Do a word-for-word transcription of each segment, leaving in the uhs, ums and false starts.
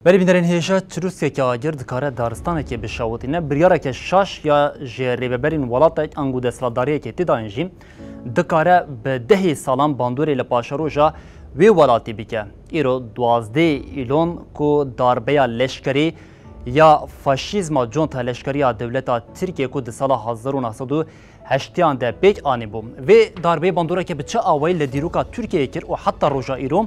Berî bînerên hêja çirûskeke agir dikare daristanekê bişewitîne. Biryareke şaş ya ji rêveberên welatek ango desthilatdariyekê tê dayîn jî dikare bi dehê salan bandorê li paşeroja wê welatî bike. Îro duwazdeh Îlon ku darbeya leşkerî ya faşîzma conta leşkerî ya dewleta Tirkiyê ku di sala hezar û neh sed û heştiyan de pêk anîbû. Vê darbeyê bandoreke bi çi awayî li dîroka Tirkiyeyê kir û heta roja îro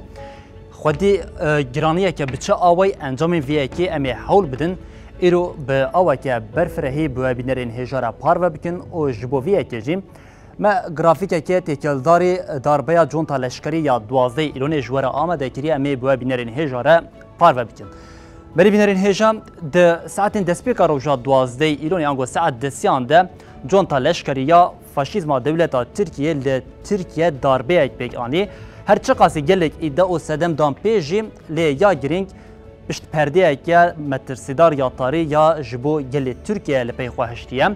xwedî, e, giraniyeke bi çi awayî encamên vê yekê em ê hewl bidin îro bi aweke berfirehî bi we bînerên hêja re parve bikin û ji bo vê yekê jî me grafîkeke têkildarî darbeya conta leşkerî ya duwazdeh Îlonê ji we re amade kiriye, em ê bi we bînerên hêja re parve bikin. Berî bînerên hêja, di saetên destpêka roja duwazdeh Îlonê ango saet disiyan de conta leşkerî ya faşîzma dewleta Tirkiyê li Tirkiye darbeyek pêk anî. Her çiqasî gelek îdia û sedem dan pê jî, lê ya girîng pişt perdeyeke metirsîdar ya tarî ya ji bo gelê Tirkiye li pey xwe hiştiye.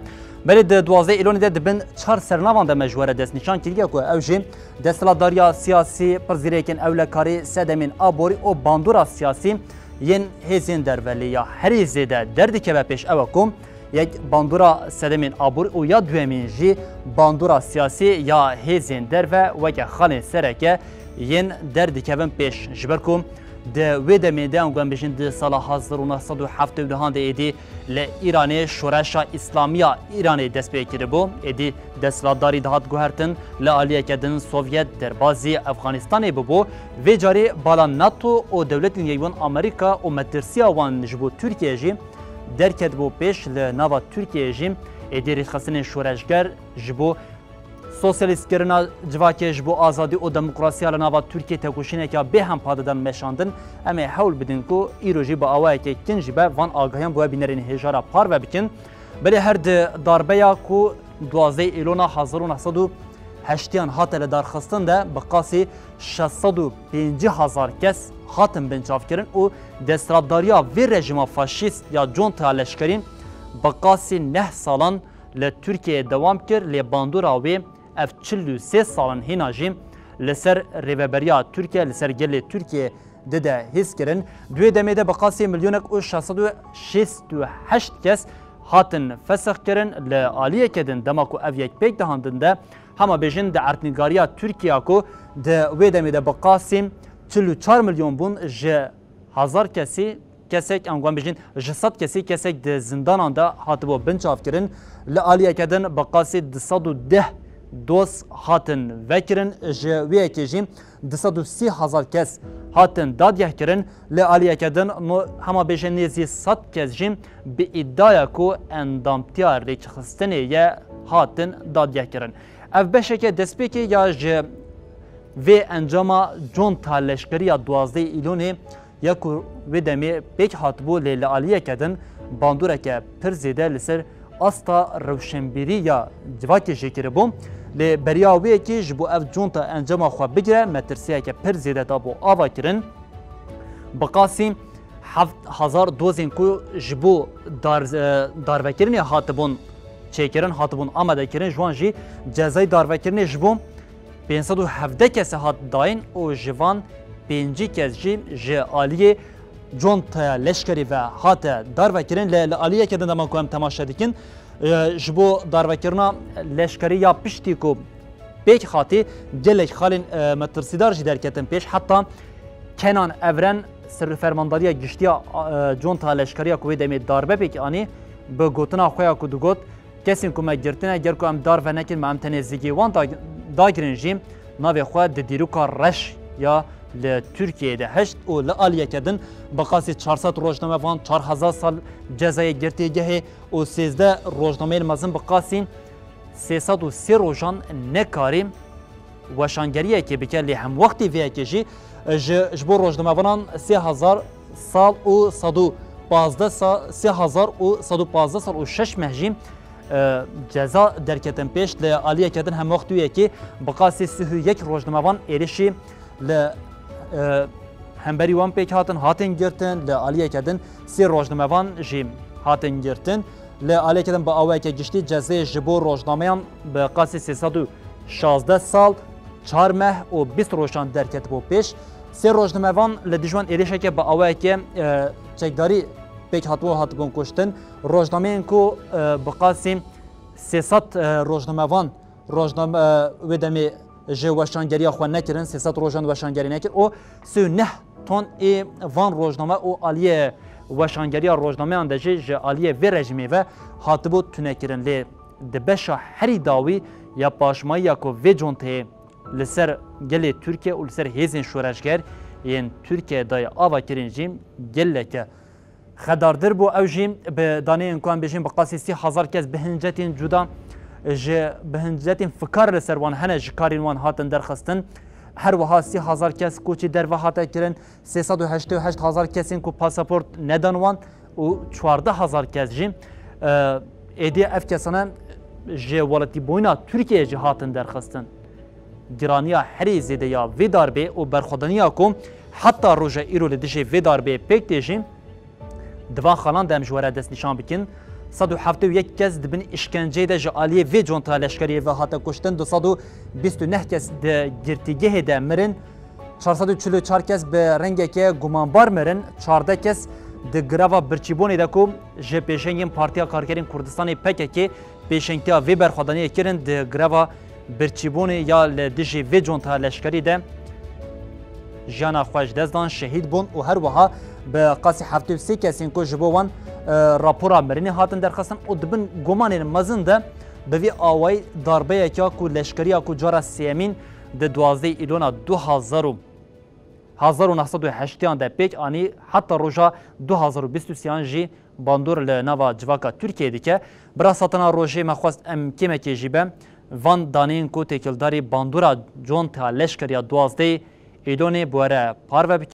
Belê di duwazdeh Îlonê de di bin çar sernavan de me ji we re destnîşan kiriye ku ew jî desthilatdariya siyasî, pirzîrekên ewlekarî, sedemên aborî û bandora siyasî yên hêzên derve lê ya herî zêde derdikeve pêş ew e ku yek bandora sedemên aborî û ya duyemîn jî bandora siyasî ya hêzên derve weke xalên sereke yên derdikevin pêş. Ji ber ku di wê demê de, ango em bêjin di sala hezar û neh sed û heftê û duhan de êdî li Îranê şoreşa Îslamiya Îranê dest pê kiribû. Êdî desthilatdarî dihat guhertin, li aliyeke din Sovyet derbazî Efxanistanê bibû. Vê carê bala NATO û Dewletên Yekbûn Amerîka û metirsiya wan ji bo Tirkiye jî derketibû pêş. Li nava Tirkiyeyê jî êdî rêxistinên şoreşger ji bo sosyalîstkirina civakê, ji bo azadî û demokrasiya li nava Tirkiyê tekoşîneke bêhempa didan meşandin. Em ê hewl bidin ku îro jî bi awayeke kin jî be van agahiyan bi we bînerên hêja re parve bikin. Belê her di darbeya ku duwazdeh Îlona hezar û neh sed û heştiyan hate li darxistin de bi qasî şeş sed û pêncî hezar kes hatin binçavkirin û desthilatdariya vê rejîma faşîst ya conta leşkerî bi qasî neh salan li Tirkiyeyê dewam kir, lê bandora wê ev çil û sê salan hîna jî li ser rêveberiya Tirkiye, li ser gelê Tirkiye dide hîskirin. Di wê demê de bi qasî milyonek û şeş sed û şêst û heşt kes hatin fesixkirin. Li aliyeke din, dema ku ev yek pêk dihandin de, hema bêjin di erdnîgariya Tirkiye ku di wê demê de bi qasî çil û çar milyon bûn, ji hezar kesî kesek, ango em bêjin ji sed kesî kesek di zindanan de hatibû binçavkirin. Li aliyeke din bi qasî du sed û deh doz hatin vekirin. Ji wê yekê jî du sed û sî hezar kes hatin dadgehkirin. Li aliyeke din no-, hema bêje nêzî sed kes jî bi îdiaya ku endamtiya rêkxistinê ye hatin dadgehkirin. Ev beşeke destpêkê ya ji vê encama conta leşkerî ya duwazdeh Îlonê ya ku wê demê pêk hatibû, lê li aliyeke din bandoreke pir zêde li ser asta rewşenbîrî ya civakê jî kiribû. Lê beriya wê yekê ji bo ev conta encama xwe bigire, metirsiyeke pir zêde dabû ava kirin. Bi qasî heft hezar dozên ku ji bo dar-, e, darvekirinê hatibûn çêkirin, hatibûn amadekirin, ji wan jî cezayê darvekirinê ji bo pênc sed û hevdeh kesê hat dayîn û ji van pêncî kes jî ji aliyê contaya leşkerî ve hate darvekirin. Lê li aliyeke din dema ku em temaşe dikin, e, ji bo darvekirina leşkerî ya piştî ku pêk hatî, gelek xalên, e, metirsîdar jî derketin pêş. Heta Kenan Evren, serfermandariya giştiya, e, conta leşkeriya ku wê demê darbe pêk anî, bi gotina xwe ya ku digot, kesên ku me girtine, ger ku em darve nekin, me em tenê zîgê wan da-, dagirin jî, navê xwe di dîroka reş ya li Tirkiyeyê de hişt û li aliyeke din bi qasî çar sed rojnamevan, çar hezar sal cezayê girtîgehê û sêzdeh rojnameyên mezin bi qasî sê sed û sê rojan nekarî weşangeriyekê bike, lê hemwextî vê yekê jî, e, ji, ji bo rojnamevanan sê hezar sal û sed û pazdeh sa-, sê hezar û sed û pazdeh sal û şeş meh jî, e, ceza derketin pêş. Li aliyeke din hemwextî wê yekê bi qasî sih û yek rojnamevan êrişî li, e, hemberî wan pêk hatin, hatin girtin, li aliyeke din sê rojnamevan jî hatin girtin. Li aliyeke din bi awayeke giştî cezayê ji bo rojnameyan bi qasî sê sed û şazdeh sal, çar meh û bîst rojan derketibû pêş. Sê rojnamevan li dijwan êrişeke bi awayekê, e, çekdarî pêk hatibû hatibûn kuştin. Rojnameyên ku, e, bi qasî sê sed, e, rojnamevan, rojname-, e, wê demê ji weşangeriya xwe nekirin, sê sed rojan weşangerî nekir û sê û neh ton ê van rojname û aliyê weşangeriya rojnameyan de jî ji aliyê vê rejîmê ve hatibû tunekirin. Lê di beşa herî dawî ya paşmayî ya ku vê conteyê li ser gelê Tirkiye û li ser hêzên şoreşger yên Tirkiye dayê ava kirin jî gelek e. Xedardir bû. Ew jî bi daneyên ku em bêjin bi qasî sî hezar kes bi hincetên cuda, ji bi hincetên fikar li ser wan hene ji karên wan hatin derxistin. Her wiha sî hezar kes koçî derve hate kirin, sê sed û heştê û heşt hezar kesên ku pasaport nedan wan û çardeh hezar kes jî, e, êdî ev kesane ji welatîbûna Tirkiyeyê jî hatin derxistin. Giraniya herî zêde ya vê darbê û berxwedaniya ku heta roja îro li dijî vê darbê pêk tê jî, di van xalan de em ji we re destnîşan bikin. Sed û heftê û yek kes di bin îşkenceyê de ji aliyê vê conta leşkeriyê ve hate kuştin, du sed û bîst û neh kes di girtîgehê de mirin, çar sed û çil û çar kes bi rengeke gumanbar mirin, çardeh kes di greva birçîbûnê de ku ji pêşengên Partiya Karkerên Kurdistanê P K K pêşengtiya vê berxwedaniyê kirin, di greva birçîbûnê ya li dijî vê conta leşkerî de jiyana xwe ji dest dan, şehîd bûn û her wiha bi qasî heftê û sê kesên ku ji bo wan, e, rapora mirinê hatin derxistin û di bin gumanên mezin de bi vî awayî darbeyeke ku leşkeriya ku cara sêyemîn di duwazdeh Îlona du hazar û, hezar û neh sed û heştê de pêk anî heta roja du hazar û bîst û sêyan jî bandor li nava civaka Tirkiyeyê dike. Bira Satina Rojê me xwest em kêmekê jî be van daneyên ku têkildarî bandora conta leşkeriya duwazdeh Îlonê bi we re parve bikin.